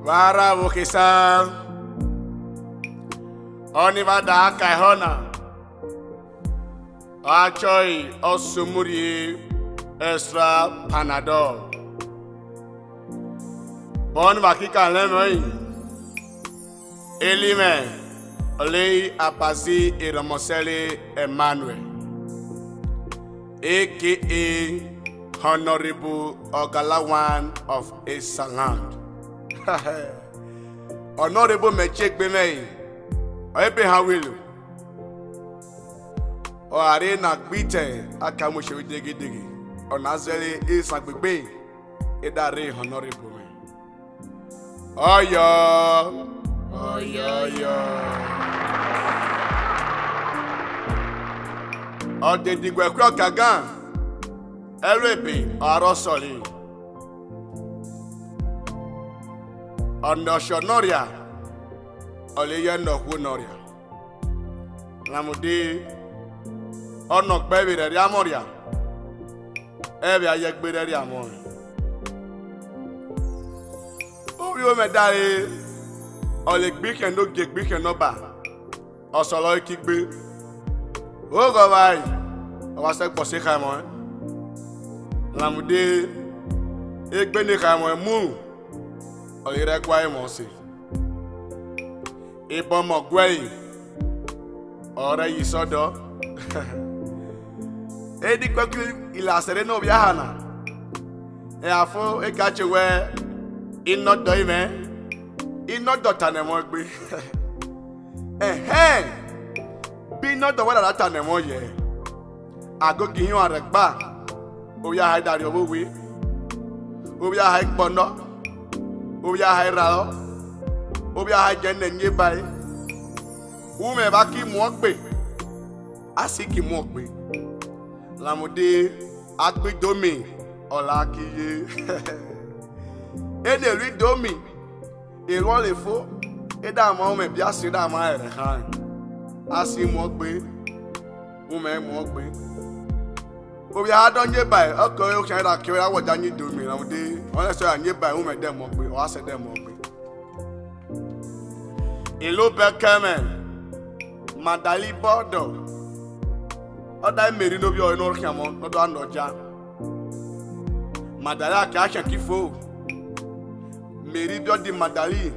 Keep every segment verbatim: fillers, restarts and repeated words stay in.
Vbe a ra vbe okhe esan, ọni vbe a da ka ehọ na, ọ gha chọe, ọ sumurrie extra Panadol. Bọ ne vbe a ki ka lẹ mwẹ ọnrẹn, eli mwẹ ọre Abazi Erọmọsẹre Emmanuel, A K A Honorable Ogalawan of Esaland. Honorable mẹ, chiegbe mwẹ, ọ ebe ha wilo. Ọ gha rre na gbe itẹ, a ka mu shevbe degedege. Ọ na zẹre esan gbegbe, e da rre Honorable mwẹ. Ọyọ, ọyọ, ọyọ. Ọ de diguẹ kue ọkagan, ẹro ebe ọ gha rre ọsọre. Ọnọsọ nọria, ọ le ye nọkhuo nọria. Rhunmwuda, ọ nọ gbe vbe rẹrriamwẹ ọria, ẹ vbe a ye gbe rẹrriamwẹ ọnrẹn. Ovbi mwẹ dare, ọ le gbe ikhian ne ogie, gbe ikhian ne ọba, ọ sọlọ ẹki gbe. Oghọvbare, ọ vba sẹ gbọse khaẹmwẹ ọnrẹn. Rhunmwuda, egbe ne khaẹmwẹ mu, ọ i re ẹguae mwa ọse. Ebọ ọmọ guẹe, ọ rre ye isọdọ. Edikuẹkui la sẹrẹ ne ovbi aha na, ẹghẹ a fo, e ka tie wẹ, inọdọ i mwẹ, inọdọ ta ne ẹmwẹ ọnrẹn gbe. Ẹhẹn, bi inọdọ wẹ la da ta ne ẹmwẹ ọnrẹn yẹ, agogo ihiọn rẹkpa, ovbi aha i da rriọ vbe owe, ovbi aha i kpọnọ, ovbi aha i ralọ, ovbi aha i jẹ ne enieba ẹre. Umwẹ vbe a ki muọn gbe, a si ki muọn gbe. Rhunmwuda, agbe idomi, ọ la ki ye. Ene erriọ idomi, erriọ ọle fo, e da ma umwẹ, bia si, e da ma ẹre khan. A si muọn gbe, umwẹ muọn gbe. Ovbi a dọ yin eba ẹre, ọ ke ọre okhian ra ke ọre, a wẹ ọda yin idomi, rhunmwuda, ọ na sẹ ọ ya yin eba ẹre, umwẹ dẹ muọn gbe, ọ a sẹ dẹ muọn gbe. Ilo bẹkẹ mwẹ, Madali bọdọ, ọ da Meri ne ovbi ọre ne ọ khian ọmọ, ne ọ do gha nọ oja. Madali a ke a khian ki fo, Meri biẹ ọdi Madali,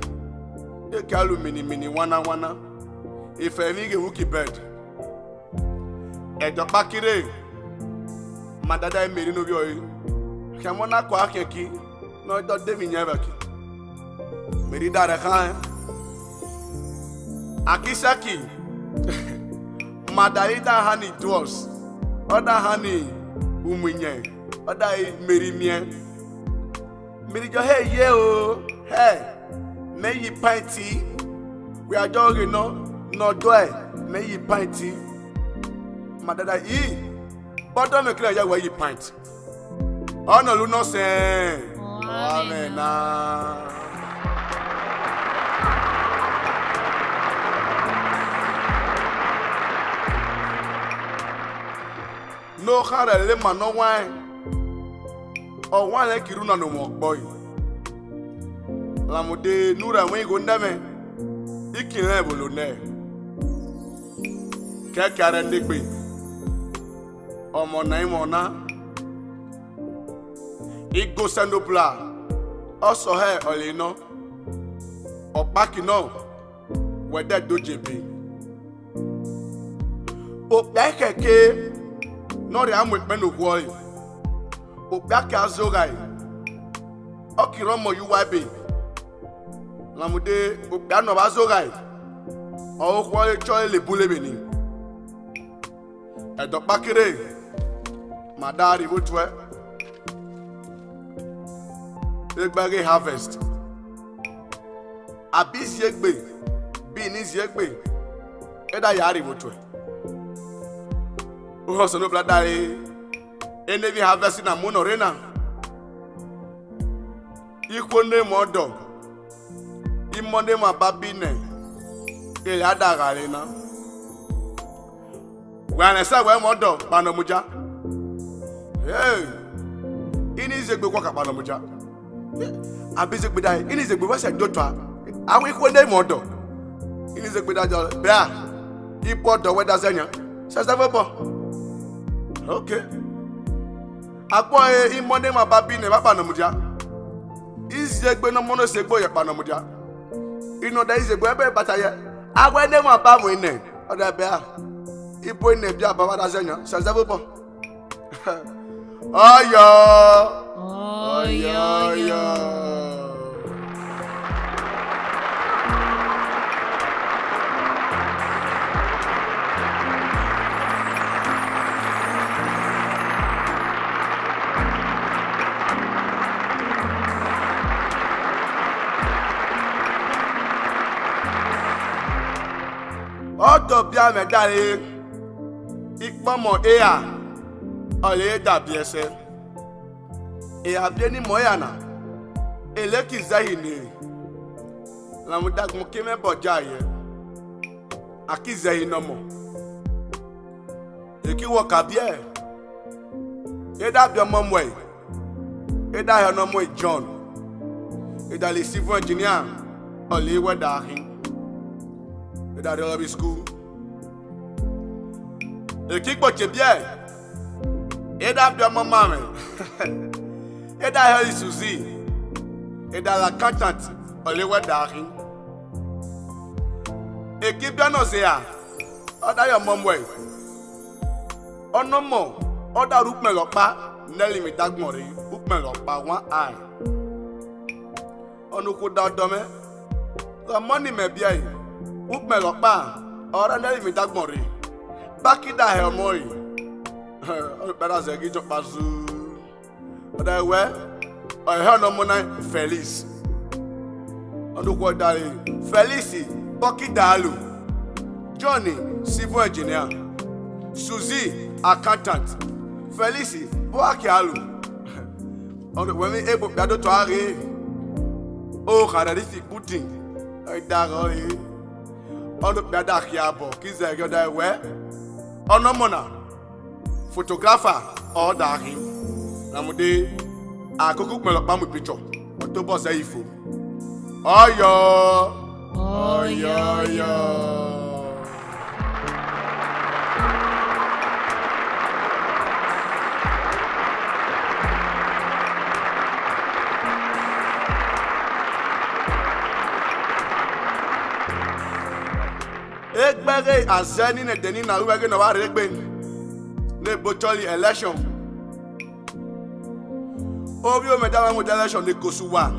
e ke a lu minimini wana wana, efẹn emwi ghe vbe uki bed. Ẹdẹ ọkpa ki rre, Madali da Meri ne ovbi ọre, khian ọmọ na kua khian ki, ne ọ dọ de emwi yan vbe aki. Meri da rẹ khan. Akisaki, Madali da hani duos, ọ da hani umuyin, ọ da Meri miẹn. Meri jọ hẹ ye o, hẹ, mẹ yi pint, wẹ a jọ ghe nọ, nọ dọe, mẹ yi pint. Madali da i, bọdọ mẹ kila ya wẹ yi pint. Ọ nọ lu nọ sẹn. Ọ amẹ na. Ne okhan rẹ lele ma ne ọ wan, ọ wan lẹ ki rhu na ne omwa ọkpọ yi. Rhunmwuda ne u rẹ ẹmwẹ igho nẹ mwẹ, I ki rẹn ẹvbo lo nẹ. Kẹkẹ a rẹ ne egbe, ọmọ na i mwẹ ọna. Igo Osanobua, ọ sọ hẹ ọlẹ nọ, ọkpa ki nọ, wẹ dẹ do je ebe. Okpia khẹke ne ọ rhia mu ekpẹn ne okhuo ẹre, okpia ke a zoghae, ọ ki rre ọmọ ye uwa ebe. Rhunmwuda okpia ne ọ vba zoghae, ọre okhuo ẹre chọre lebule vbene. Ẹdẹ ọkpa ke rre, ma da rrie vbe otuẹ, egbe ghe harvest. Abi ziegbe, bi ni ziegbe, e da ya rrie vbe otuẹ. Uhu Osanobua da re, ene emwi harvest na mu nọ rre na. Ikhuo ne emwa ọdọ, imọ ne emwa babi nẹ, erha da gha re na. Wẹ a rẹn sa wẹ emwa ọdọ kpa nọ mudia. Hey! Ini ziegbe khuo ka kpa nọ mudia. Abi zegbe da, ini zegbe wẹ sẹ do tua. Awi khwe ne mọ dọ. Ini zegbe da jọ, bra. Ibo dọ wẹ da zẹ yan. Sẹsẹ vwẹ obọ. Okay. Akpọ e, imọ ne ma ba bi nẹ, ba kpa nọ mudia. Izegbe ne ọmọ ne segbe ye kpa nọ mudia. Inọ da izegbe ẹbẹ bata yẹ. Awẹ ne ma ba mu inẹ. Ọ da bra. Ibo inẹ bia ba wa da zẹ yan. Sẹsẹ vwẹ obọ. Ọyọ. Ọyọ, ọyọ. Ọdọ bia mwẹ dare, ikpọmọ era, ọ le da biẹsẹ. Eya biẹ ni mọ ya na, eleki zẹhi ne, na mu dagbọn ke mwẹ bọ ja yẹ, a ki zẹhi nọ mọ. Eki wọ ka biẹ, e da biẹ ọmọ muẹ, e da hẹ ọnọ muẹ John, e da le civil engineer, ọ le wẹ da khin, e da rre ọlọvbi school. Eki gboche biẹ, e da biẹ ọmọ ma mwẹ, e da hẹ ọri Suzi, e da la accountant, ọ le wẹ da khin. Eki biẹ ọnọ zẹ a, ọ da ye ọmọ muẹ, ọnọ mọ, ọ da rre ukpẹn lọkpa, nẹ ẹrinmwi dagbọn rre, ukpẹn lọkpa, one eye. Ọnukhu da ọdọ mwẹ, ghe ọmọ ni mẹ biẹ ẹre, ukpẹn lọkpa, ọ ra nẹ ẹrinmwi dagbọn rre, ba ki da hẹ ọmọ re. Ọnukpa da zẹ ghi jọ kpa zuu. Ọ da wẹ, ọ hẹ ọnọ ọmọ na Felix. Ọnukhu da re, Felix, bọkida alu. John, civil engineer. Suzi, accountant. Felix, bọkida alu. Ọnọ wẹ mi ebo kpia do tọ aghe. O khare ri fi kputin. Ọ da gho re. Ọnọ kpia da khiabọ, ki zẹ ghi ọ da wẹ. Ọnọ ọmọ na. Photographer, ọ da khin. Ramude, akoko ukpẹn lọkpa mu picture. Ọ tobọ zẹ yi fo. Ọyọ. Ọyọ, ọyọ. Egbẹghe azẹ ni nẹ ẹdẹ ni na ru ẹghe ne ọ wa rre egbe ne gbe chọri election. Ovbi omẹ da mwẹ mu election ne kosu wa.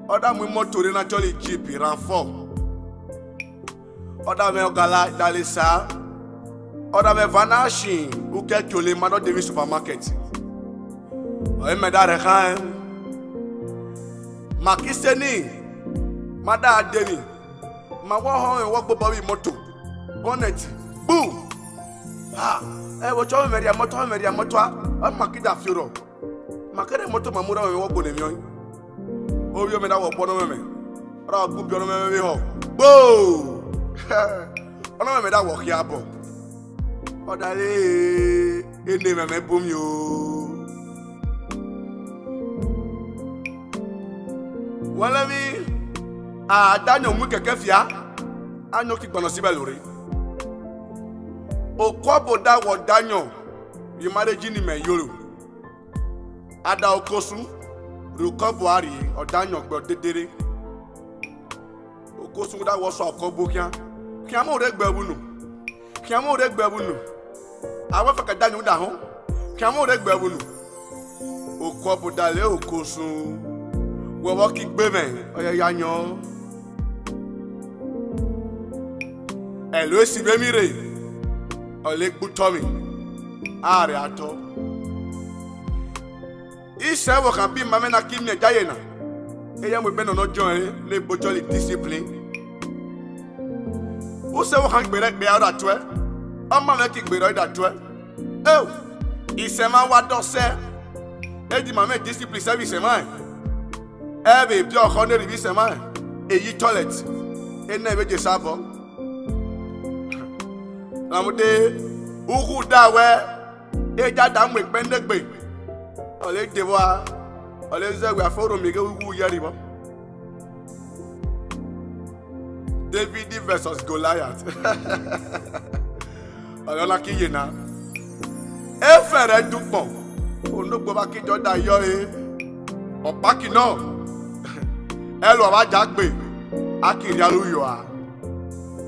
Ọ da mu imoto rre na chọri jeep ranfọ. Ọ da mwẹ ọgala da le sa. Ọ da mwẹ eva na shin ukẹ kiole ma dọ de vbe supermarket. Ọre mẹ da rhẹ khan ẹn. Ma ki se ni, ma da de ni. Ma wọ họ mwẹ wọ gbe obọ vbe imoto. Bonnet. Gbu! Ha! Ẹ wo chọ mwẹ rhie imoto, ọ mwẹ rhie imoto a. Ọ ma ki da fiorọ. Ma kere imoto ma mu ra mwẹ wọ gbe ne mwiọn. Ovbi omẹ da wọ bu ọnọ mwẹ mwẹ. Ọ da wọ gbe ubi ọnọ mwẹ mwẹ vbe họ. Gbo! Ọnọ mwẹ mwẹ da wọ khiabọ. Ọ da re ene mwẹ mwẹ bu mi o. Wẹlẹ vbe a da yọn mu kẹkẹ fia, a yọn ki gbanọ si vbe lore. Okuọbo da wẹ ọ da yọn, vbe marriage ni mẹ yoro. A da okosun, rhie okọbo a rrie, ọ da yọn gbe ọ dedere. Okosun da wẹ ọ sua okọbo khian. Khian mẹ ore gbe vbe unu. Khian mẹ ore gbe vbe unu. Awẹ fẹkẹ da yọn da họn. Khian mẹ ore gbe vbe unu. Okuọbo da le okosun. Wẹ vbọ ki gbe mwẹ, ọ ya ya yọn. Ẹlo esi vbe emwi rre, ọ le gbe utọ mwẹ, a rre atọ. Isẹ vbe ọ khan bi ma mwẹ na ki miẹn jaye na, eya mu egbe nọ nọ jọẹn ne gbe chọri discipline. Usẹ vbe ọ khan gberẹ gbe a da tuẹ, ọ ma mwẹ ki gberẹ ọ da tuẹ. Eo, isẹmwa wa dọ sẹ, e di ma mwẹ discipline sẹ vbe isẹmwa ẹn. Ẹ vbe biẹ ọkhọ ne rhivbi isẹmwa ẹn, e yi toilet, enẹ vbe je sa vọ. Ramude, ughu da wẹ, e ja da mu egbe ne egbe, ọ le de vbọ a. Ọleze wẹ afọrọ mi ghe uwu yẹrẹ vbọ. David versus Goliath. Ọlọna ki ye na. Efẹn rẹ dukpọn. Onogbo vba ki jọ da yọ e. Ọkpaki nọ. Ẹlọ vba ja gbe. A ki rhie aro yọ a.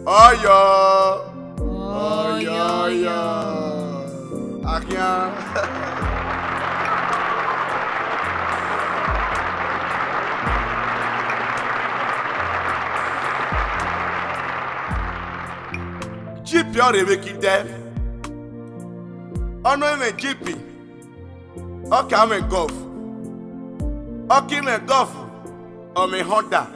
Ọyọ. Ọyọ, ọyọ. Akhian. Jeep ọ rre vbe kidẹ. Ọ nọ mwẹ Jeep. Ọ ka mwẹ Golf. Ọ ki mwẹ Golf. Ọ mwẹ Honda.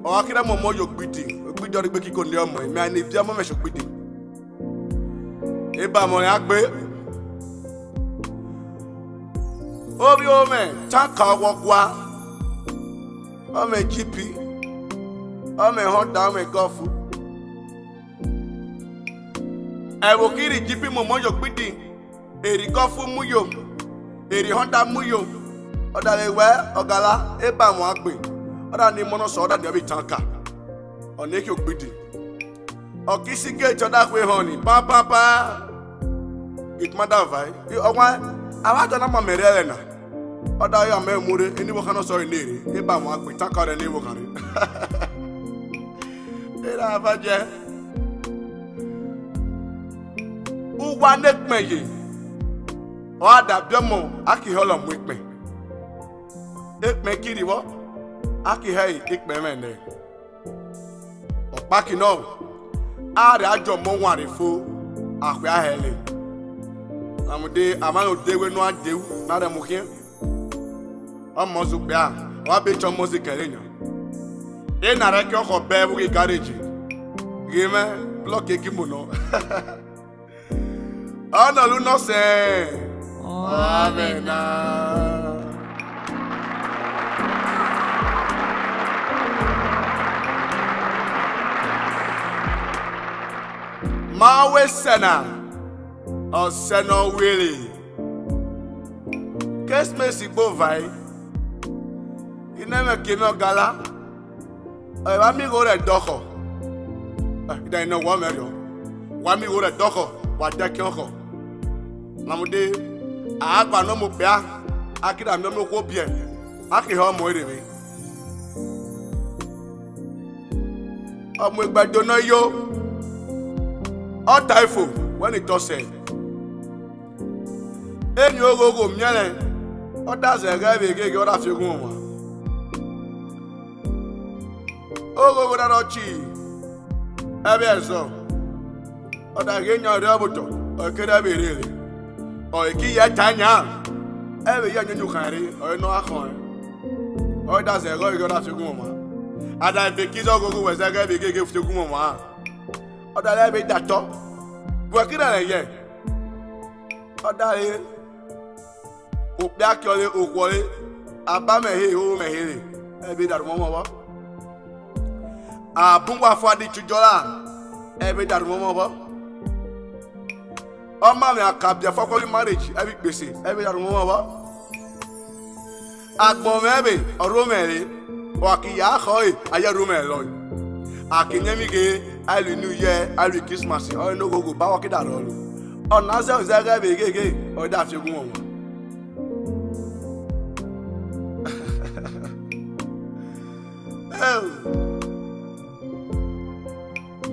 Ọ gha kherhe mọmọ ye ogbidi. Ogbidi ọ rhie egbe kiko ne ọmọ. Mẹ a ni viọ ọmọ mwẹ shi ogbidi. Eba mọ ya gbe. Ovbi omwẹ tanka ọghuọgua, ọ mwẹ Jeep, ọ mwẹ Honda, ọ mwẹ Golf. Ẹvbo kiri Jeep mọmọ ye ogbidi, eri Golf mu yo, eri Honda mu yo. Ọ da vbe wẹ ọgala, eba mọ ya gbe. Ọ da ni mọ nọ sọ, ọ da ni ọ vbe tanka. Ọ ni khin ogbidi. Ọ ki si gate, ọ da khue họn ni, pa, pa, pa. Gate man da vae. Ọwan, avbe adọ na ma mẹ rre ẹlẹ na. Ọ da ya mẹ mu rre, eni vbe okhan nọ sọ ene rre. Eba mwa gbe, tanka rẹ eni vbe okhan rre. Erha ava jẹ. Uwa ne ekpẹn ye. Ọ gha da biẹ ọmọ, a ki họlọ mu ekpẹn. Ekpẹn kiri vbọ, a ki hẹ ekpẹn mwẹ nẹ. Ọkpaki nọ, a rẹ ajọ ọmọ wanre fo, akhue a hẹle. Rhunmwuda amwa ne ode wẹ ne a de ru, ne a rẹ mu khian. Ọmọ zẹ okpia, ọ wa be che ọmọ zẹ kẹrẹ yan. Ena rẹ ke ọkhọ bẹ vbe ughe garage, ghe mwẹ block egimo nọ. Ọ nọ lu nọ sẹ. Amẹn na. Ma wẹ sẹ na, ọ sẹ ne ọ were. Kesimesi gbe ovai, I nẹ mwẹ ke mwẹ ọgala. Ẹ, wa mi igho rẹ dọkhọ. Ẹ, I da nọ wọ mẹ rriọ. Wa mi igho rẹ dọkhọ, wa dẹkẹn ọkhọ. Rhunmwuda, a gba nọ mu okpia, a kida miẹn okhuo biẹ, a ke hẹ ọmọ ẹre vbe. Ọ mu egbe do nọ yo, ọ ta ifo, wẹ ne I tọ sẹ. Eni oghogho miẹnrẹn, ọ da zẹ ghẹ vbe gheghe, ọ da fi ogun wan. Oghogho da rọ chi ẹvbo ẹzọ, ọ da ghe yan rre ọvbotọ, ọ kere ẹvbo erere. Ọ ki ye ta yan, ẹvbo ye yan uyukhun rre, ọ nọ gha khọn ẹn. Ọ da zẹ ghẹ ọ ghe, ọ da fi ogun wan. A da ebe ki zẹ oghogho wẹ zẹ ghẹ vbe gheghe fi ogun wan. Ọ da rẹ ẹvbo da tọ, bu ẹki rẹn ye. Ọ da re, okpia kiọre, okhuo re, abamwẹ he, ho mwẹ here, ẹvbo da rhunmwuda ọmọ vbọ. Abun wa fua di chujo ra, ẹvbo da rhunmwuda ọmọ vbọ. Ọ ma mwẹ akabiẹ fọkọ marriage, ẹvbo ikpese, ẹvbo da rhunmwuda ọmọ vbọ. Agbọn mwẹ ẹvbo, ọ ru mwẹ re, ọ gha ki ya khọ ẹre, a ye ru mwẹ lọe. A ki yẹn mwi ghe, a lu New Year, a lu Christmas, ọ nọ oghogho ba wa ke da rrọọ lo. Ọ na zẹ zẹ ghẹ vbe gheghe, ọ da fi ogun wan.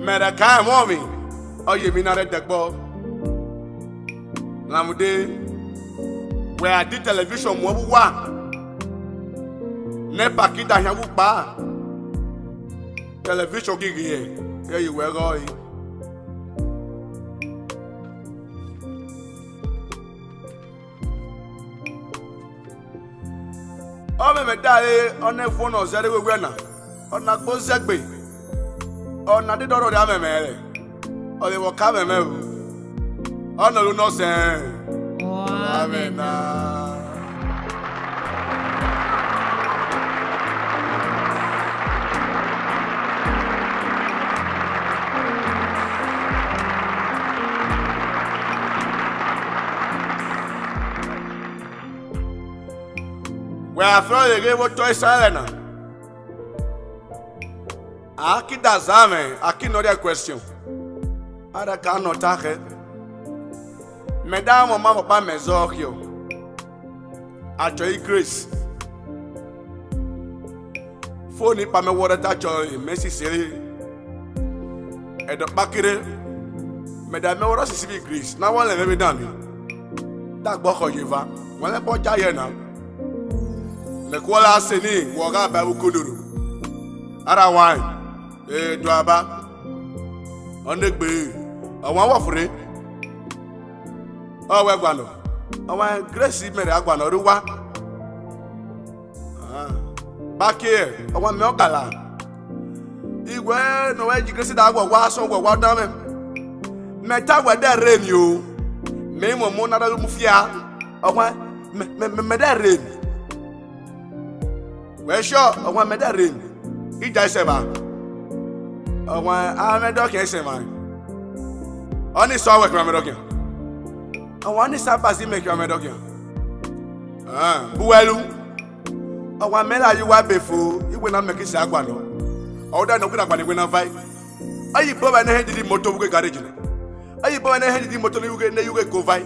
Mẹ rẹ ka ẹmwẹ ọmwi, ọ ye emwi na rre ẹdẹgbọ. Rhunmwuda, wẹ a di television mu ọvbuwa, NEPA ki da hian vbe ukpa, television ghi ghiẹ, ghẹ ye wẹ ghe ọre. Ọ mwẹ mẹ dare, ọ nẹ ẹvbo nọ zẹre wẹ wẹ na, ọ na gbo zẹgbe, ọ na dede ọ rhọrhia mwẹ mẹ rẹ, ọ vbe vbọ ka mwẹ mẹ ru, ọ nọ lu nọ sẹ. Amẹn na. Afro ye ghe vbo otọ Israel na. A ki da zan mwẹ, a ki nọ rhie question. A da ka nọ ọta khẹ. Mẹ da mwẹ ọma vbe ọkpa mẹ zọ khian. A chọe Grace. Phone kpa mẹ wọrẹ ta chọe, mẹ sisi re. Ẹdẹ ọkpa kere, mẹ da mẹ wọrẹ sisi vbe Grace, na wa lẹ mwẹ vbe dan ni. Da gbọ khọ ye eva, wẹ lẹ bọ ja ye na. Mẹ kuọ la sẹ ni, wẹ ọ gha ba ẹvbo uko doro. A da wa ẹn, e do aba. Ọ na egbe, ọ wan wọ fure. Ọ wẹ gualọ, ọ wan Grace mẹ rẹ a gualọ rre uwa. Ah, kpakie, ọ wan mẹ ọkala. Iwẹ ne ọ wẹ ji Grace da wẹ wa sọn wẹ wa dan mwẹ. Mẹ ta wẹ de rre ni o. Mẹ i mwẹ ọmọ na da mu fia. Ọ wan mẹ, mẹ, mẹ, mẹ de rre ni. Wẹ sure, ọ wan mẹ de rre ni. I da isẹ ba. Ọ wan a mwẹ dọkhian isẹ mwa. Ọ ni sọ wẹ kẹ mẹ dọkhian. Ọ wan ni sa ba si mẹ kẹ mẹ dọkhian. Ah, bu wẹ lu. Ọ wan mẹ la ye uwa ebe fo, iwẹ na mẹ ki sẹ a gualọ. Ọ da nọ khuda gba ne wẹ na vai. Oyibo vbe ne hẹn didi moto vbe ughe garage na. Oyibo vbe ne hẹn didi moto ne yu ughe, ne yu ughe ko vai.